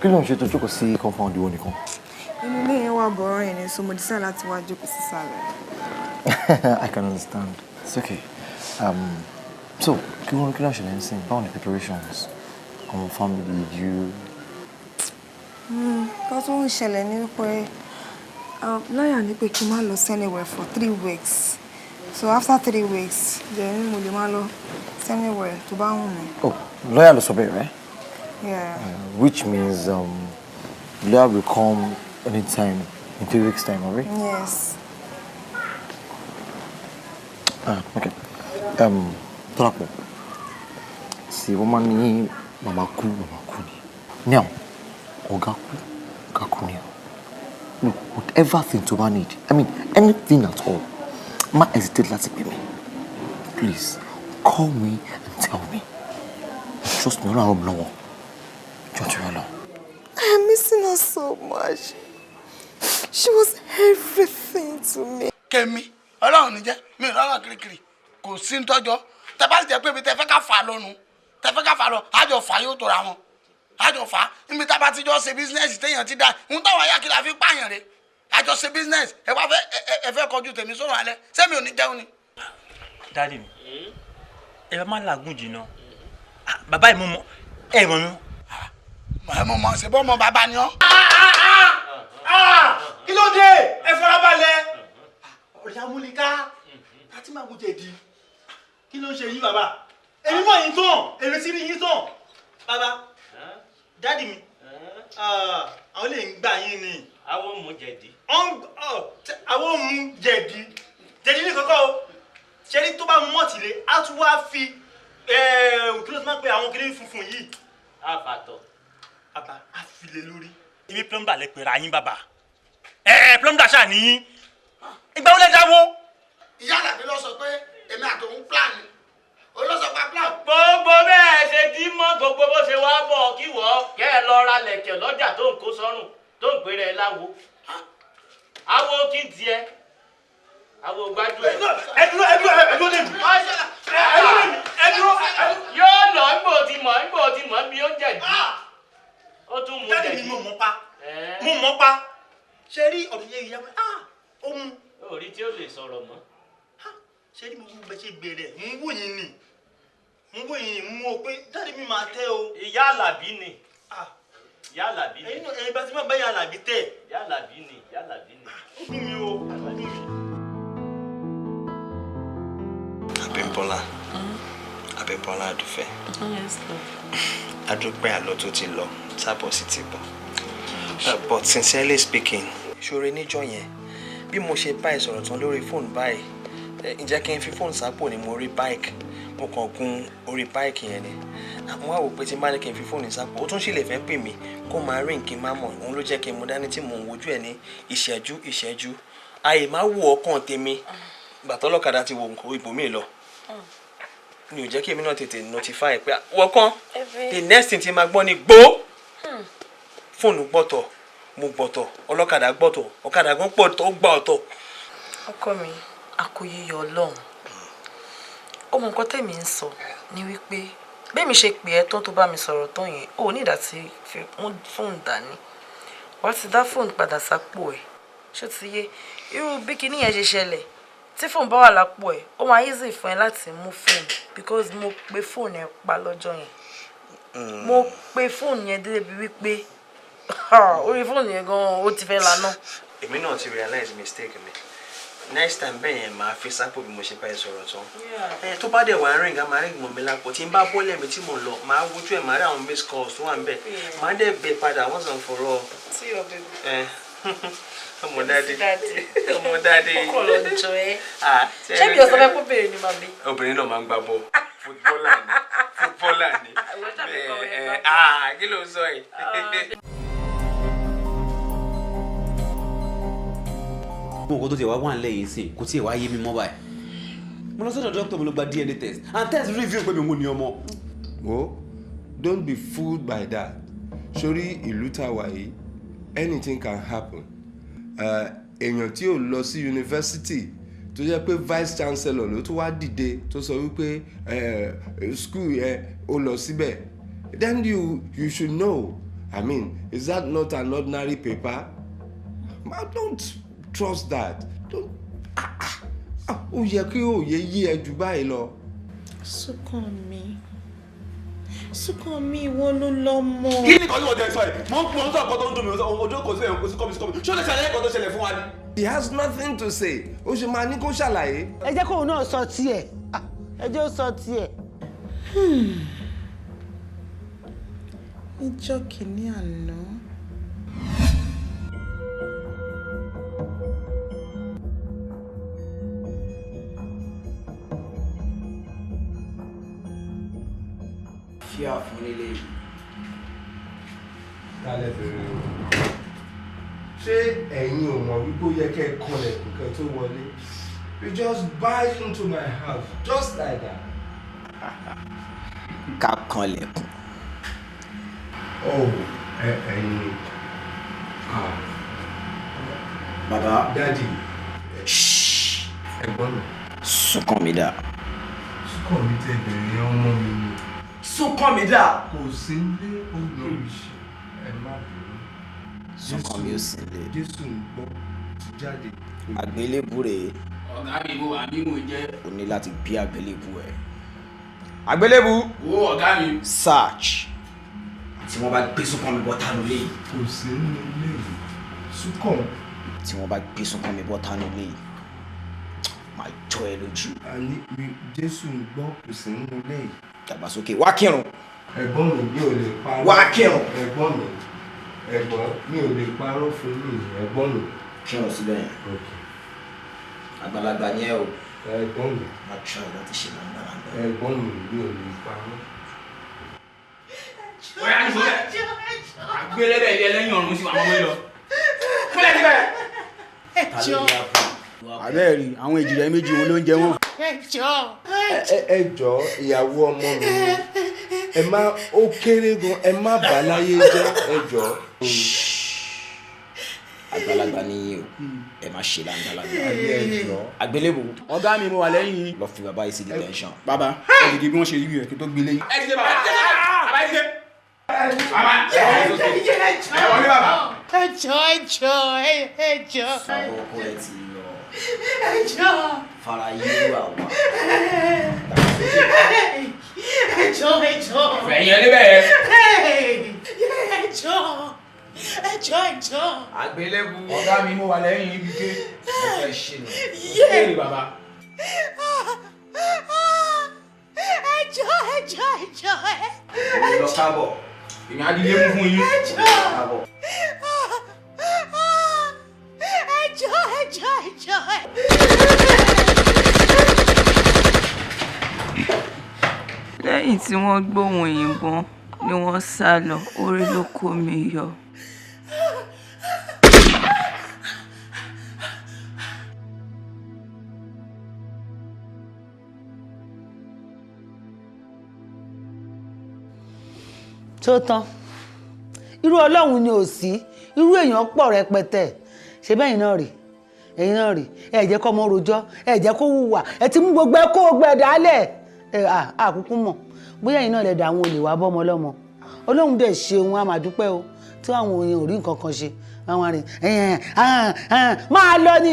Kí ló ń ṣe tó jókòó sí compound ìwọ nìkan? Inú ilé yẹn wà boring ni, so mo decide láti wá jókòó sísàlẹ̀. I can understand. It's okay. So, kí ló ń ṣẹlẹ̀ nísìn? Báwo ni preparations? Àwọn family, you? Nǹkan tó ń ṣẹlẹ̀ ni pé lawyer ní pé kí n má lọ anywhere for 3 weeks. So after 3 weeks, then mo lè má lọ anywhere tó bá wù mí. Oh, lawyer ló sọ bẹ́ẹ̀, right? Yeah. Which means lawyer will come anytime in 3 weeks' time, alright? Yes. Ah, okay. Tọ́lápọ̀, sí wọ́n máa ní màmá kú, màmá kú ni. Now, ọ̀gá kú, ọ̀gá kú ni o. Look, whatever thing tó bá need, I mean anything at all, má hesitate láti pè mí. Please, call me and tell me. Trust me, Ọlọ́run ràn mí lọ́wọ́. Jọ̀ọ́ tí wọ́n lọ. I am missing her so much. She was everything to me. Kẹ́mi, Ọlọ́run ní jẹ́ mi rọ́rọ̀ kirikiri, kò sí ń tọ́jọ́. Tẹ bá sì jẹ́ pé ibi tẹ fẹ́ ká fà lọ́nu, tẹ fẹ́ ká fà lọ, àjọ fà yóò tóra wọn, àjọ fà níbi tá a bá ti jọ ṣe business téèyàn ti dá ń táwọn ayákìlá fi pààyàn rè. Àjọ ṣe business, ẹ wá fẹ́ ẹ fẹ́ kọjú tèmi sọ̀rọ̀ alẹ́, sẹ́mi ò ní jẹun ni. Daddy mi, ẹ bá má làágùn jìnnà. Ah, bàbá yìí, mo mọ ẹ mọ mi. Ẹ mọ̀ mọ̀ ṣe bọ́ ọmọ bàbá ni ọ́. Kí ló dé? Ẹ farabalẹ̀. Ọ̀rẹ́ amúlíká láti máa wújẹ di. Kí ló ń ṣe yín, bàbá? Èmi mọ̀ yín tán, èmi ti rí yín tán, bàbá. Daddy mi, àwọn lè ń gbà yín ni. Àwọn mú jẹ̀dí. Àwọn mú jẹ̀dí. Jẹ̀dí ní kọ́kọ́ o. Ṣe ní tó bá mú mọ́tìlé, á tún wá fi kí ló ti máa ń pe àwọn kìnìún funfun yìí? Àfàtọ̀. Bàbá, á fi lé lórí. Ibi plumber lẹ pèrè ayín, bàbá. Ẹ ẹ plumber ṣáà ní. Ìgbà wo lẹ dáwó? Ìyá Àlàbí lọ sọ pé èmi àtòun plan ni, ó lọ sọ pé plan. Gbogbo bẹ́ẹ̀ ṣe dí mọ́, gbogbo bó ṣe wá bọ̀, kí wọ́ kẹ́ ẹ lọ ra lẹ̀kẹ̀ lọ́jà tó ń kó sọ́rùn, tó ń pèrè ẹ láwo. Awo kí n tiẹ̀ awo gbájú ẹ̀. Ẹ dúró, ẹ dúró, ẹ dúró lèmi. Ẹ dúró lèmi, ẹ dúró. Yóò lọ ńgbò tí mọ̀, ńgbò tí mọ̀ bí ó jẹ̀dí. Ó tún mú Daddy jẹ̀dí. mi, mo mọ̀ pa, mo mọ̀ pa. Ṣe rí ọ̀rọ̀ yẹn, ìyá mi, ah, ó mú. Orí tí ó lè sọ̀rọ̀ mọ́. Ṣe rí gbogbo bẹ ṣe bẹ̀rẹ̀, ń wò yín ni, ń wò yín ni, mú o pé daddy mi máa tẹ́ o. Ìyá Àlàbí ni. Ìyá Àlàbí ni. Ẹ̀yin náà, ẹ̀yin bá ti máa bá ìyá Àlàbí tẹ̀. Ìyá Àlàbí ni, ìyá Àlàbí ni. Ó dùn mí o, ó dùn mí. Abímbọ́lá, Abímbọ́lá Àdùfẹ́. Yes, love. Adúpẹ́ àlọ́ tó ti lọ, tábọ̀ sí ti bọ̀. But sincerely speaking, ṣoore níjọ́ yẹn, bí mo ṣe bá ẹ sọ̀rọ̀ tán lórí fóònù báyìí, ǹjẹ́ kí n fi fóònù sápò ni, mo rí bike, mo kàn gun orí bike yẹn ni. Mo wá wò pé tí n bá ní kí n fi fóònù sápò, ó tún sì lè fẹ́ pè mí kó máa rí kí n má mọ̀. Òun ló jẹ́ kí n mú dání tí mò ń wojú ẹ̀ ní ìṣẹ́jú ìṣẹ́jú. Àyè má wò ọkàn tèmi gbàtọ́ lọ́kadà ti wo nǹkan ibòmíì lọ ni ò jẹ́ kí èmi náà tètè notify pé wọ́n kàn. The next thing tí máa gbọ́ ni gbó fóònù gbọ́tọ̀, mo gbọ́tọ̀, ọlọ́kadà gbọ́tọ̀, ọ̀kadà gan pọ̀ tó gbà ọ̀tọ̀. Ọkọ mi, àkóyíyọ Ọlọ́run. Ó mọ nǹkan tẹ̀mí ń sọ ni wípé bẹ́ẹ̀ mi ṣe pè ẹ́ tán, tó bá mi sọ̀rọ̀ tán yẹn, ó ní ìdá tí fi mú fóònù dání, wàá ti dá fóònù padà sápò ẹ̀. Ṣó ti yé? Irú bí kinní yẹn ṣe ṣẹlẹ̀, tí fóònù bá wà lápò ẹ̀, ó máa easy fún ẹ láti mú fóònù, because mo pe fóònù ẹ pa lọ́jọ́ yẹn. Mo pe fóònù yẹn débi wípé orí fóònù yẹn gan, ó ti fẹ́ laná. Èmi náà ti realize mistake mi. Next time bẹ́ẹ̀ yẹn, máa fi sápò bí mo ṣe bá ẹ sọ̀rọ̀ tán. Ẹ tó bá dẹ̀ wá ring, á máa ring mọ́ mi lápò. Tí n bá bọ́lẹ̀ mi tí mo lọ, máa wojú ẹ̀, máa rí àwọn missed calls tó wà ń bẹ̀, máa dẹ̀ gbé padà once and for all. See your baby. Ẹ ọmọ daddy, ọmọ daddy. Ọkọ lọ jọ ẹ. Ah, Ṣé mi ò sọ fẹ́ kó bèrè ni màmí? Obìnrin náà máa ń gbá bọ́, footballer ni, footballer ni. Ẹ ẹ, ah, kí ló ń sọ yìí? Gbogbo nǹkan tó ti wá wà nílẹ̀ yìí sìn, kò tí ì wá yé mi mọ́ báyìí. Mo lọ sọ́dọ̀ doctor, mo lọ gba DNA test, and test reveal pé mi ò ní ọmọ. Wo, don't be fooled by that. Sórí ìlú tá a wà yìí, anything can happen. Èèyàn tí ò lọ sí yunifásitì, tó jẹ́ pé vice chancellor ló tún wá dìde tó sọ wípé school yẹn ó lọ síbẹ̀, then you should know. I mean, is that not an ordinary paper? I don't trust that. Don't. Ah, ah, ah, ó yẹ kí òye yí ẹ jù báyìí lọ. Súnkànmí, Súnkànmí, ìwọ ló lọ́mọ. Kí ni kan tí wọ́n jẹ sọ yìí? Mo ń pọn sọ nǹkan tó ń dùn mí, ojú kò sí ẹ̀yàn kò sí kọ́mi sí kọ́mi. Ṣé o lè ṣàlàyé nǹkan tó ṣẹlẹ̀ fún wa ni? He has nothing to say. Ó ṣe máa ní kó ṣàlàyé. Ẹ jẹ́ kóun náà sọ tiẹ̀. Ẹ jẹ́ ó sọ tiẹ̀. Níjọ́ kìíní àná. Fíà fún nílé yìí. Kálẹ̀ bèrè o. Ṣé ẹ̀yin ò mọ̀ wípé ó yẹ kẹ́ ẹ kanlẹ̀kùn kẹ́ tó wọlé? You just barge into my house just like that. Ká kanlẹ̀kùn. Oh, ẹ̀yin. Bàbá. Daddy. Ẹ̀gbọ́n mi. Súnkànmí dà. Súnkànmí tẹ bèrè ọmọ mi ni. Súnkànmí dà. Kò sí nílé, ó lọ ẹ má bínú. Súnkànmí ò sí nílé. Jésù ń gbọ́ ti jáde. Àgbélébù rèé. Ọ̀gá mi, mo wà ní mò ń jẹ́. O ní láti bí àgbélébù ẹ̀. Àgbélébù. Wo ọ̀gá mi. Search. Tí wọ́n bá gbé Súnkànmí bọ́ tánu lé yìí. Kò sí nínú ilé yìí. Súnkàn. Tí wọ́n bá gbé Súnkànmí bọ́ tánu lé yìí, máa jọ ẹ lójú. Àní mi Jésù ń gbọ́ kò sí nínú ilé yìí. Dàgbàsókè wá kírun. Ẹ̀gbọ́n mi, mi ò lè parọ́. Wá kírun. Ẹ̀gbọ́n mi, ẹ̀gbọ́n mi ò lè parọ́ fún mi, ẹ̀gbọ́n mi. Kírun síbẹ̀ yẹn. Àgbàlagbà ni ẹ o. Ẹ̀gbọ́n mi. Má try láti ṣe làǹgbàlàǹgbà. Ẹ̀gbọ́n mi, mi ò lè parọ́. Bóyá ní sọ́lẹ̀, àgbélébẹ̀ ilé ẹlẹ́yìn ọ̀run sí àwọn ọmọ yìí lọ. Kúlẹ̀ síbẹ̀. Àbẹ́ẹ̀ rí àwọn èjìrẹ́ méjì wọn ló ń jẹ wọ́n. Ẹ jọ̀ọ́, ìyàwó ọmọ mi ni ẹ má, ó kéré gan, ẹ má bà láyé jẹ́, ẹ jọ̀ọ́. Àgbàlagbà ni yín o, ẹ má ṣe làǹgbàlàǹgbà. Ẹ jọ̀ọ́. Àgbélébù. Ọ̀gá mi, mo wà lẹ́yìn yín. Lọ fi bàbá yìí sí detention. Bàbá, ẹ dìde bí wọ́n ṣe rí rẹ̀ kí tó gbélé yín. Ẹ dìde bàbá, ẹ dìde bàbá, ẹ dìde. Bàbá, ẹ wọlé bàbá. Ẹ jọ̀ọ́, ẹ jọ̀ọ́, ẹ jọ̀ọ́. Bàbá ọkọ ẹ ti lọ. Ẹ jọ̀ọ́. Fara yíwú àwa. Ẹ jọ̀ọ́, ẹ jọ̀ọ́. Fẹ̀yìn ẹ níbẹ̀ yẹn. Ẹ jọ̀ọ́, ẹ jọ̀ọ́, ẹ jọ̀ọ́. Àgbélébù. Ọ̀gá mi, mo wà lẹ́yìn ibi ké. Mo fẹ́ ṣe nù. Yéè bàbá. Ẹ jọ̀ọ́, ẹ jọ̀ọ́, ẹ jọ̀ọ́. Mo lọ kábọ̀. Èmi á di ilé mú fún yín. Ẹ jọ̀ọ́. Kábọ̀. Ẹ jọ̀ọ́, ẹ jọ̀ọ́, ẹ jọ̀ọ́. Lẹ́yìn tí wọ́n gbóhùn ìbọn ni wọ́n sá lọ, orí ló kó mi yọ. Tó tán, irú Ọlọ́run ni ò sí, irú èèyàn pọ̀ rẹpẹtẹ. Ṣe bẹ́yìn náà rè, ẹ̀yin náà rè, ẹ jẹ́ kọ́ ọmọ rojọ́, ẹ jẹ́ kó hùwà, ẹ ti mú gbogbo ẹ kó gbogbo ẹ dálẹ̀. Ẹ àkúkú mọ̀ bóyá ẹ̀yin náà lè dà àwọn olè wá bọ́mọ lọ́mọ. Ọlọ́run dẹ̀ ṣeun, a máa dúpẹ́ o, tí àwọn èèyàn ò rí nǹkan kan ṣe. Àwọn arìn ẹ̀yìn máa lọ ni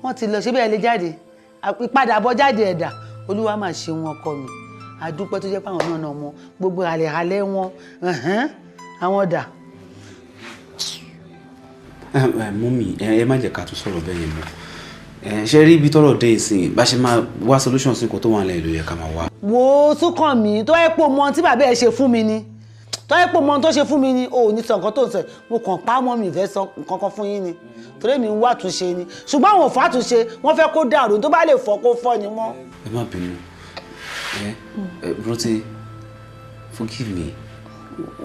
wọ́n ti lọ, ṣé bẹ́ẹ̀ lè jáde, ìpadàbọ̀ jáde ẹ̀dà. Olúwa máa ṣeun ọkọ mi, àdúpẹ́ tó jẹ́ pé àwọn náà mọ gbogbo àlẹ́halẹ́ wọn, àwọn dà. Mummy, ẹ má jẹ́ ká tún sọ̀rọ̀ bẹ́ẹ̀ yẹn mọ́. Ṣe rí ibi tọ́rọ̀ dé ìsìn, bá ṣe máa wá solution sí nǹkan tó wà nílẹ̀ ló yẹ ká máa wá. Wo Súnkànmí, tó yẹ pé mọ tí bàbá ẹ ṣe fún mi ni, tó yẹ pé mọ tó ṣe fún mi ni, o ò ní sọ nǹkan tó ń sọ. Mo kàn pa mọ́ mi ìfẹ́ sọ nǹkan kan fún yín ni, torí mi ń wá àtúnṣe ni, ṣùgbọ́n àwọn ò fà àtúnṣe, wọ́n fẹ́ kó dàrú, tó bá lè fọ́ kó fọ́ ni mọ́. Ẹ má bínú, ẹ Rántí, forgive me.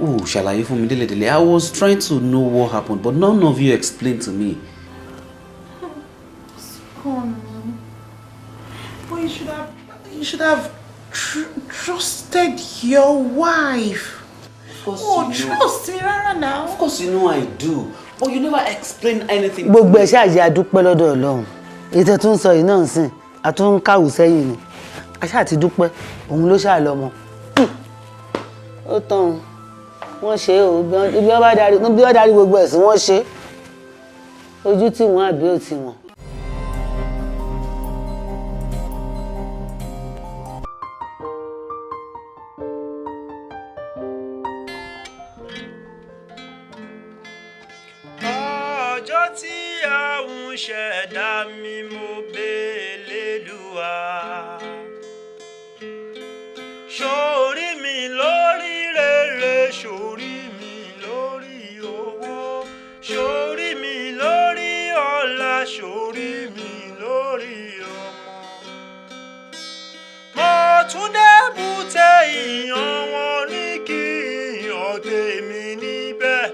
O ṣàlàyé fún mi délẹ̀délẹ̀. I was trying to know what happened, but none of you explained to me. Súnkànmí, but you should have trusted your wife. Of course. Oh, you know. Trust me rárá now. Of course you know I do, but you never explain anything. Gbogbo ẹ ṣáà jẹ́ adúpẹ́ lọ́dọ̀ Ọlọ́run. Ètò tó ń sọ yìí náà ń sìn, a tún ń kàwù sẹ́yìn ni. A ṣáà ti dúpẹ́, òun ló ṣáà lọ́mọ. Ó tán o. Wọ́n ṣe o, bí wọ́n bá darí, bí wọ́n darí gbogbo ẹ̀sìn wọ́n ṣe. Ojú tí wọ́n àbí ò tí wọ́n. Ọjọ́ tí àwọn ṣẹ̀dá mi mo bèlélúwa. Sórí mi lórí rere, sórí mi lórí owó, sórí mi lórí ọlá, sórí mi lórí ọmọ. Mo tún débùté ìyàn wọn ní kí ìyàn tèmi níbẹ̀.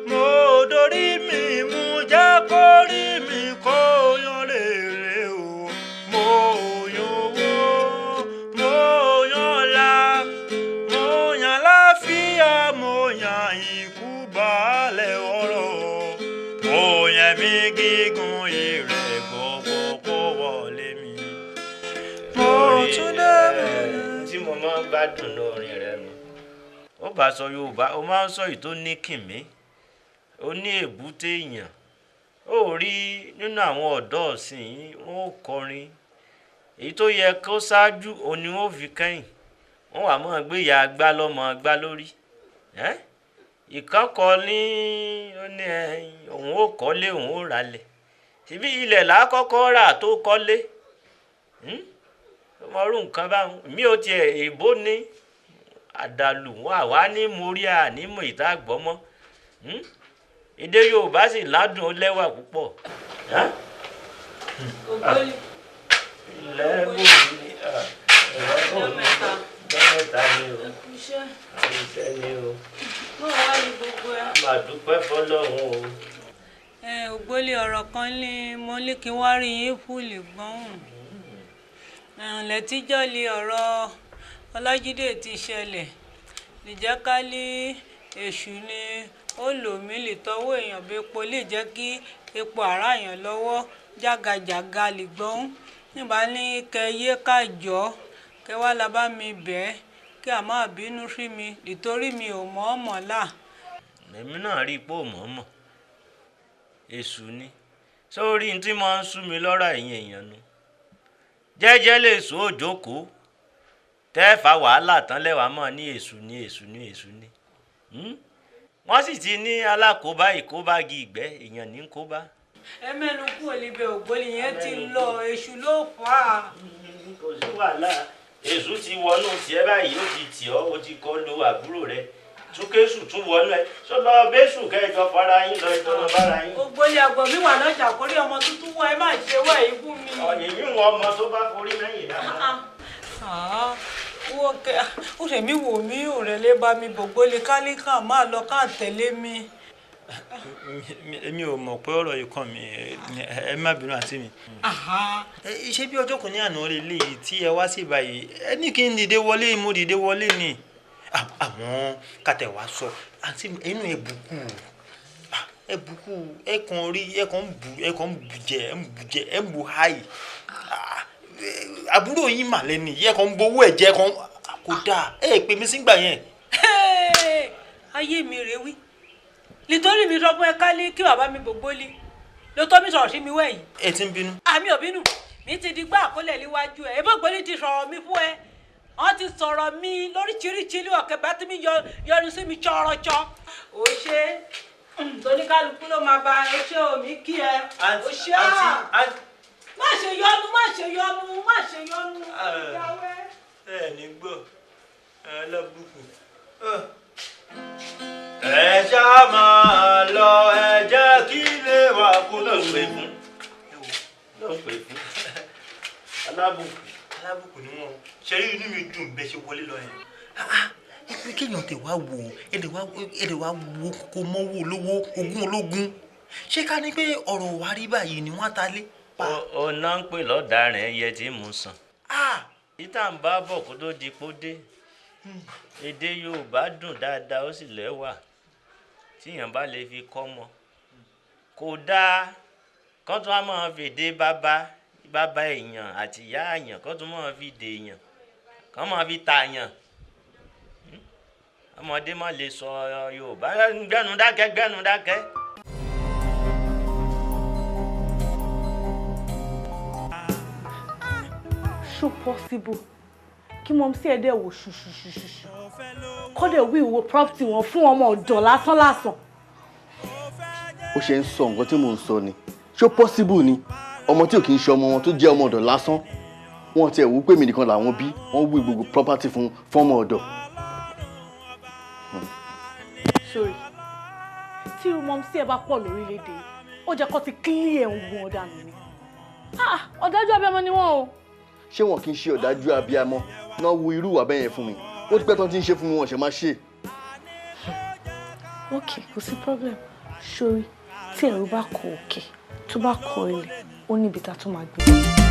Mo dorí mi mú jẹ́ kó rí mi kó yan rere o. Mo yan owó, mo yan ọlá, mo yan láfíà, mo yan ikú baálẹ̀ ọ̀rọ̀. Mo yan mi gígùn ire gbogbo kó wọlé mi. Mo tún dé tí mo máa ń gbádùn lórin rẹ nu ó bá sọ Yorùbá, ó máa ń sọ èyí tó ní kìmí, ó ní èbúté èèyàn. Ó rí nínú àwọn ọ̀dọ́ ọ̀sìn yìí, wọ́n ó kọrin èyí tó yẹ kó ṣáájú òun ni wọ́n fi kẹ́yìn, wọ́n wà mọ́ gbé ìyá agbá lọ́mọ agbá lórí. Ìkọ́kọ ní ó ní òun ó kọ́lé, òun ó ralẹ̀, síbí ilẹ̀ làákọ́kọ́ rà tó kọ́lé. Ọmọ ọrùn nǹkan báwọn mi ò tiẹ̀ èbó ní àdàlù wọn àwa ní mórí ànímọ̀ ìta gbọ́mọ́. Èdè Yorùbá sì ládùn, ó lẹ́wà púpọ̀. Ilẹ̀ bò ní ẹ̀rọ mẹ́ta ni o, iṣẹ́ ni o, máa dúpẹ́ fọlọ́run o. Ògbólé, ọ̀rọ̀ kan ní mo ní kí n wá rí yín fúlì gbọ́hùn. Lẹ́tíjọ́ lé ọ̀rọ̀ Ọlájídé ti ṣẹlẹ̀, lè ká lé èṣù ni ó lò mí lè tọwọ́ èèyàn bí epo, lè jẹ́ kí epo àrá èèyàn lọ́wọ́ jágajàga lè gbọ́hùn. Nígbà ní kẹ yé ká jọ kẹ wá la bá mi bẹ́ẹ̀ kí a má bínú sí mi nítorí mi ò mọ̀ ọ́ mọ̀ là. Èmi náà rí i pé ò mọ̀ ọ́ mọ̀, èṣù ni. Sórí tí mo ń sú mi lọ́rọ̀ ẹ̀yìn èèyàn nu, jẹ́jẹ́ lè sùn òjókòó tẹ́ fa wàhálà tán lẹ́wàá mọ̀ ní èṣù ni, èṣù ni, èṣù ni. Wọ́n sì ti ní alákòóbá ìkóbági ìgbẹ́ èèyàn ní kóbá. Ẹ mẹ́nu kúrò níbẹ̀, Ògbólé yẹn ti lọ, èṣù ló fà á. Kò sí wàhálà, èṣù ti wọnú tiẹ̀ báyìí, ó ti tì ọ́, ó ti kọ́ lu àbúrò rẹ̀, túkésù tún wọnú ẹ sọ lọ bẹ́sù kẹjọ fara yín lọ ìjọ lọ bára yín. Ògbólé àgbọ̀n mi wà lọ́jà kórí ọmọ tuntun wọ, ẹ má ṣe wá ikú mi. Ọ̀yìn yìí wọn ọmọ tó bá forí lẹ́yìn dáadáa. Ó rẹ̀ mí wò mí, ò rẹ̀ lé bá mi bògbólé kálíkà máa lọ ká tẹ̀lé mi. Èmi ò mọ̀ pé ọ̀rọ̀ yìí kàn mí, ẹ má bínú àǹtí mi. Ṣé bí ọjọ́ kan ní àná lélẹ́yìí tí ẹ wá sí báyìí, ẹ ní kí n dìde wọlé, mo dìde wọlé ni. Àmọ́ kàtẹ́ wàá sọ àǹtí mi, inú ẹ bùkù, ẹ bùkù, ẹ kàn rí, ẹ kàn ń bù, ẹ kàn ń bù jẹ, ẹ ń bù jẹ, ẹ ń bù háì. Àbúrò yín mà lẹ́nu yìí, ẹ kàn ń bowó ẹ̀ jẹ, ẹ kàn kò dáa, ẹ pè mí sígbà yẹn. Ayé mi rèé wí nítorí mi sọ fún ẹ kálí kí bàbá mi Gbògbólé ló tọ́ mi sọ̀rọ̀ sí mi wẹ̀yìn. Ẹ ti ń bínú. Àmì ò bínú, mi ti di gbá àkólẹ̀ níwájú ẹ, ebó Ògbólé ti sọ̀rọ̀ mi fún ẹ, wọ́n ti sọ̀rọ̀ mi lóríṣiríṣi ní ọ̀kẹ́ bá tí mi yọnu sí mi tsọ̀rọ̀tsọ̀. Ó ṣe tóníkálukú ló máa ba ẹ ṣé omi kí ẹ ó ṣe á má ṣe yọnu, má ṣe yọnu, má ṣe yọnu. Ẹ ní gbọ́ alábùkù. Ẹ ṣá máa lọ, ẹ jẹ́ kí lè wà kó ló ń pè fún, ló ń pè fún alábùkù. Alábùkù ni wọn ṣe rí, inú mi dùn bẹ́ẹ̀ ṣe wọlé lọ yẹn. Ẹ kéèyàn tẹ wá wò, ẹ lè wá wo kókó mọ́wó olówó ogún ológun, ṣé ká ní pé ọ̀rọ̀ wa rí báyìí ni wọ́n ta lé. Ọ̀nà ń pè lọ́daràn ẹyẹ tí mo sàn. Títà ń bá bọ̀ kó tó di pó dé. Èdè Yorùbá dùn dáadáa, ó sì lẹ́wà tíyàn bá lè fi kọ́ mọ. Kò dáa kán tún á máa fèdè bàbá bàbá èèyàn àti ìyá èèyàn, kán tún máa fi dè èèyàn, kán máa fi ta èèyàn. Ọmọdé má lè sọ Yorùbá. Gbẹ́nu dákẹ́, gbẹ́nu dákẹ́. Ṣó possible kí mumsy ẹ̀ dẹ̀ wò ṣùṣùṣùṣù kọ́ dẹ̀ wí ìwò property wọn fún ọmọ ọ̀dọ̀ lásán lásán? Ó ṣe ń sọ nǹkan tí mò ń sọ ni. Ṣó possible ni? Ọmọ tí ò kì í ṣe ọmọ wọn, tó jẹ́ ọmọ ọ̀dọ̀ lásán, wọn tiẹ̀ wú pé mi nìkan làwọn bí, wọ́n wí gbogbo property fún fọ́mọ ọ̀dọ̀. Sorry, tí irú mumsy ẹ̀ bá pọ̀ lórílẹ̀‐èdè, ó jẹ́ kó ti clear ẹ̀ ń gun ọ̀dànù ni. Ah, ọ̀dájú abiyamọ ni wọ́n o. Ṣé wọn kì í ṣe ọ̀dájú abiyamọ náà wu irú ìwà bẹ́ẹ̀ yẹn fún mi? Ó ti pẹ́ tán tí ń ṣe fún mi, wọn ṣe máa ṣe. Ok, kò sí problem. Sorry, tí ẹ̀rù bá kọ òkè, tó bá kọ ilẹ̀, ó níbi tá a tún máa gbé.